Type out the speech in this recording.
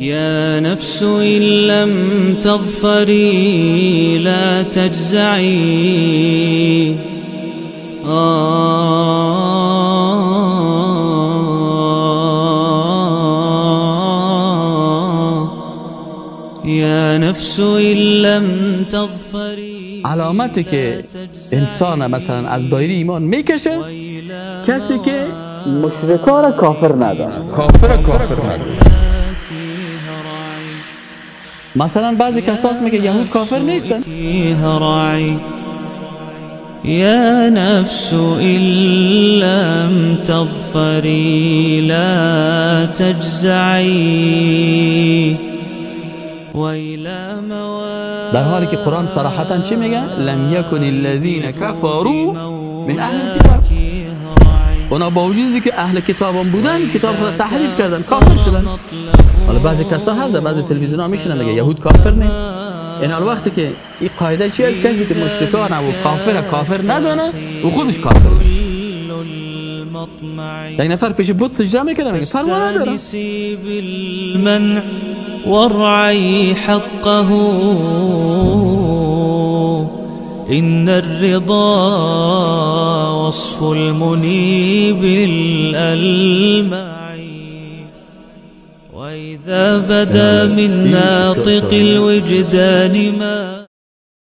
يا نفس إن لم تظفري لا تجزعي. يا نفس إن لم تظفري. علامتی که انسان مثلا از دایره ایمان میکشه، کسی که مشرکا را کافر نداره، کافر نداره. مثلا بعضی کساس میگه یهود کافر نیستن. یا نفس إن لم تظفری لا تجزعی. در حالی که قرآن صراحتا چی میگه؟ لم یکن الذین کفروا من اهل الکتاب. اونا با وجودی که اهل کتاب بودن، کتاب خود تحریف کردن، کافر شدن. حالا بعضی کسا هست، بعضی تلویزیون ها میشنن میگه یهود کافر نیست. این حال وقتی که این قاعده چی است؟ کسی که مشرکان و کافر ندانه و خودش کافر میشه. یک نفر پیش بت سجده میکنه، میگه پروا نداره. وارعي حقه إن الرضا وصف المنيب الألمعي. وإذا بدا من ناطق الوجدان ما